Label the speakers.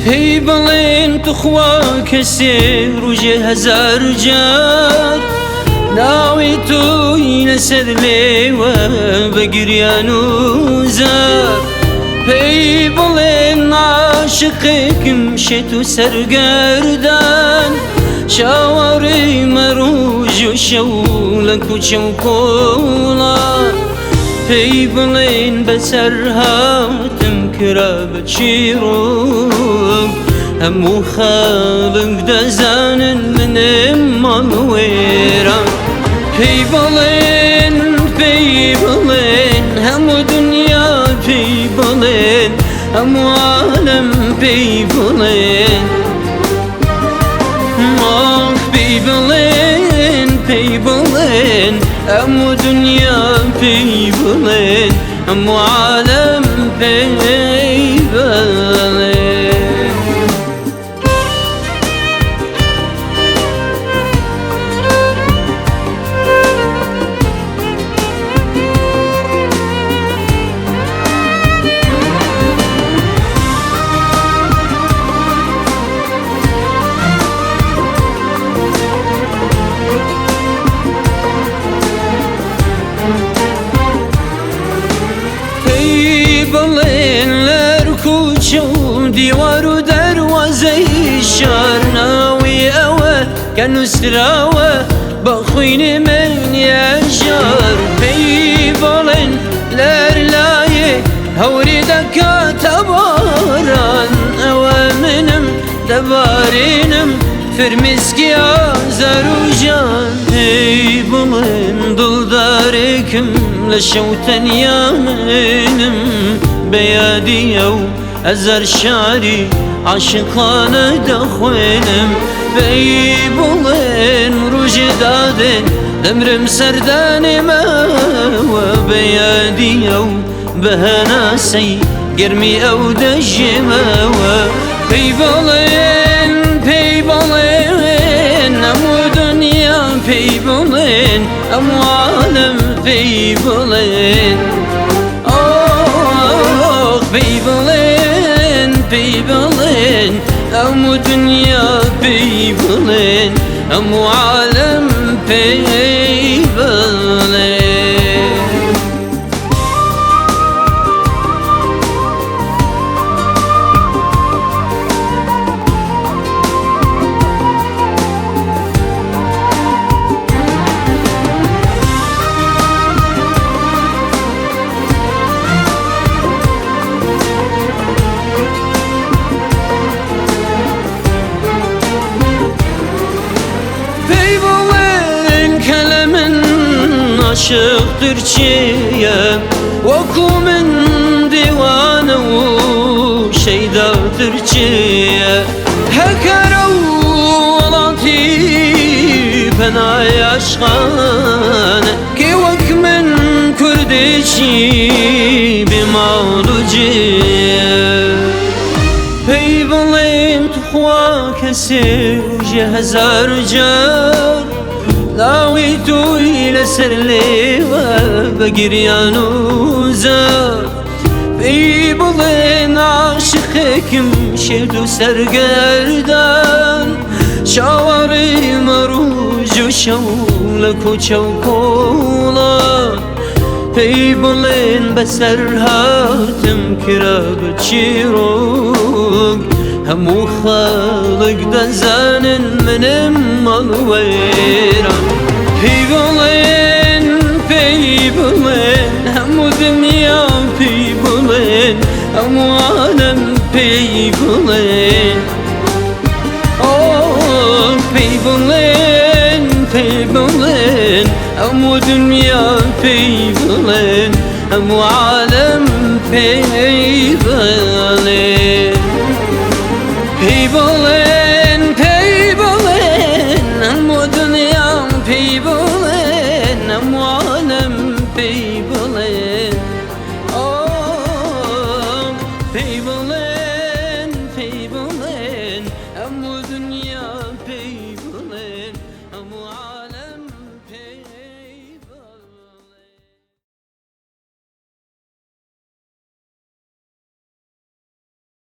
Speaker 1: پێی بڵێن توخوا کەسێ ڕژێ هەزار جار ناوی تۆی لەسەر لێوە بە گریان و زار. پێی بڵێن عاشقێکم شێت و سەرگەردان، چاوەڕێی مەڕۆژ و شەو لە کوچە و کۆڵان. پێی بڵێن بەسەر هاتم کرا بە چیرۆک، هەموو خەڵک دەزانن منم ماڵوێران. پێی بڵێن پێی بڵێن هەموو دنیا پێی بڵێن، هەموو عالەم پێی بڵێن. ئاخ پێی بڵێن پێی بڵێن هەموو دنیا پێی بڵێن، هەموو عالەم پێی بڵێن. پێی بڵێن لەر کوچە و دیوار و دەروازەی شار، ناوی ئەوە کە نووسراوە بە خوێنی من یەژار. پێی بڵێن لەر لایێ هەوری دەکاتە باران، ئەوە منم دەبارێنم فرمیسکی ئازار و ژان. پێی بڵێن دڵدارێکم لە شەو تەنیا منم، بە یادی ئەو هەزار شاری عاشقانە دەخوێنم. پێی بڵێن ڕۆژێ دادێن دەمرم سەردانێمەوە، بە یادی ئەو بە هەناسەی گەرمی ئەو دەژێمەوە. پێی بڵێن پێی بڵێن هەموو دنیا پێی بڵێن، هەموو عالەم پێی بڵێن. ئاخ پێی بڵێن پێی بڵێن هەموو دنیا پێی بڵێن، هەموو عالەم پێی بڵێن. پێی بڵێن کە لە من عاشقتر چییە، وەکو من دیوانە و شەیداتر چییە؟ هەکەرە و وڵاتی پەنای عاشقانە، کێ وەک من کوردێکی بێماڵ و جێیە؟ پێی بڵێن توخوا کەسێ ڕۆژێ هەزار جار ناوی تۆی لەسەر لێوە بە گریان و زار. پێی بڵێن عاشقێکم شێت و سەرگەردان، چاوەڕێی مەڕۆژ و شەو لە کوچە و کۆڵان. پێی بڵێن بەسەر هاتم کرا بە چیرۆک، هەموو خەڵک دەزانن منم ماڵوێران. پێی بڵێن پێی بڵێن هەموو دنیا پێی بڵێن، هەموو عالەم پێی بڵێن. ئاخ پێی بڵێن پێی بڵێن هەموو دنیا پێی بڵێن، هەموو عالەم پێی بڵێن.